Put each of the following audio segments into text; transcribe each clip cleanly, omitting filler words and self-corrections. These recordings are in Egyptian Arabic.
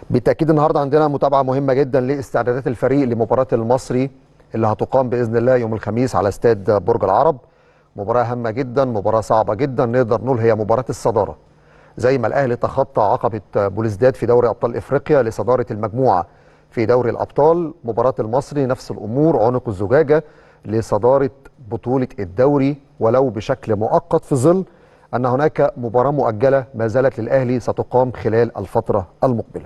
بالتأكيد النهارده عندنا متابعة مهمة جدا لاستعدادات الفريق لمباراة المصري اللي هتقام بإذن الله يوم الخميس على استاد برج العرب. مباراة هامة جدا، مباراة صعبة جدا، نقدر نقول هي مباراة الصدارة. زي ما الأهلي تخطى عقبة بوليسداد في دوري أبطال إفريقيا لصدارة المجموعة في دوري الأبطال، مباراة المصري نفس الأمور، عنق الزجاجة لصدارة بطولة الدوري ولو بشكل مؤقت، في ظل أن هناك مباراة مؤجلة ما زالت للأهلي ستقام خلال الفترة المقبلة.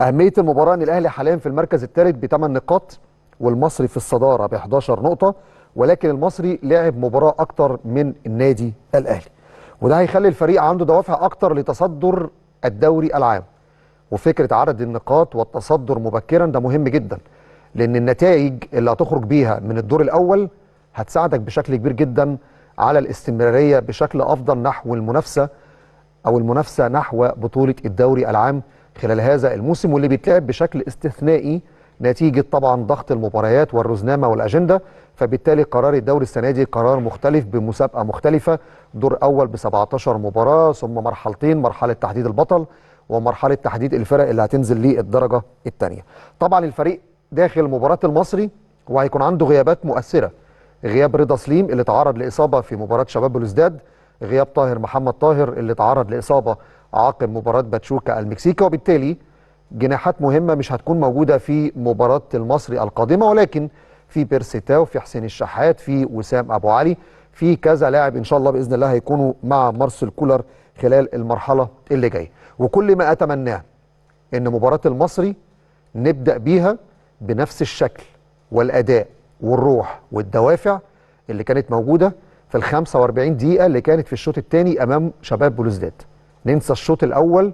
أهمية المباراة أن الأهلي حاليا في المركز الثالث ب8 نقاط والمصري في الصدارة ب11 نقطة، ولكن المصري لعب مباراة أكتر من النادي الأهلي، وده هيخلي الفريق عنده دوافع أكتر لتصدر الدوري العام. وفكرة عدد النقاط والتصدر مبكرا ده مهم جدا، لأن النتائج اللي هتخرج بيها من الدور الأول هتساعدك بشكل كبير جدا على الاستمرارية بشكل أفضل نحو المنافسة أو المنافسة نحو بطولة الدوري العام خلال هذا الموسم، واللي بيتلعب بشكل استثنائي نتيجة طبعا ضغط المباريات والرزنامة والأجندة. فبالتالي قرار الدوري السنة دي قرار مختلف بمسابقة مختلفة، دور أول ب17 مباراة، ثم مرحلتين، مرحلة تحديد البطل ومرحلة تحديد الفرق اللي هتنزل للدرجة الثانية. طبعا الفريق داخل مباراة المصري وهيكون عنده غيابات مؤثرة، غياب رضا سليم اللي تعرض لإصابة في مباراة شباب بلوزداد، غياب طاهر محمد طاهر اللي تعرض لإصابة عقب مباراة باتشوكا المكسيكي، وبالتالي جناحات مهمة مش هتكون موجودة في مباراة المصري القادمة، ولكن في بيرسي تاو، في حسين الشحات، في وسام أبو علي، في كذا لاعب إن شاء الله بإذن الله هيكونوا مع مارسيل كولر خلال المرحلة اللي جاية. وكل ما أتمناه إن مباراة المصري نبدأ بيها بنفس الشكل والأداء والروح والدوافع اللي كانت موجودة في ال 45 دقيقة اللي كانت في الشوط الثاني أمام شباب بلوزداد. ننسى الشوط الأول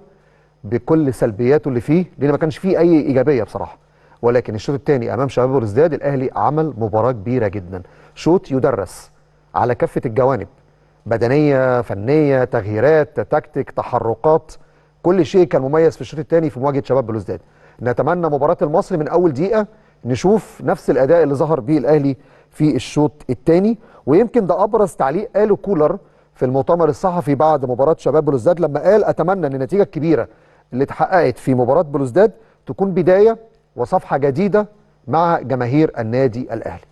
بكل سلبياته اللي فيه، لأن ما كانش فيه أي إيجابية بصراحة، ولكن الشوط الثاني أمام شباب بلوزداد الأهلي عمل مباراة كبيرة جدا، شوط يدرس على كافة الجوانب، بدنية، فنية، تغييرات، تكتيك، تحركات، كل شيء كان مميز في الشوط الثاني في مواجهة شباب بلوزداد. نتمنى مباراة المصري من أول دقيقة نشوف نفس الأداء اللي ظهر بيه الأهلي في الشوط الثاني، ويمكن ده أبرز تعليق قاله كولر في المؤتمر الصحفي بعد مباراة شباب بلوزداد، لما قال أتمنى أن النتيجة الكبيرة اللي اتحققت في مباراة بلوزداد تكون بداية وصفحة جديدة مع جماهير النادي الأهلي.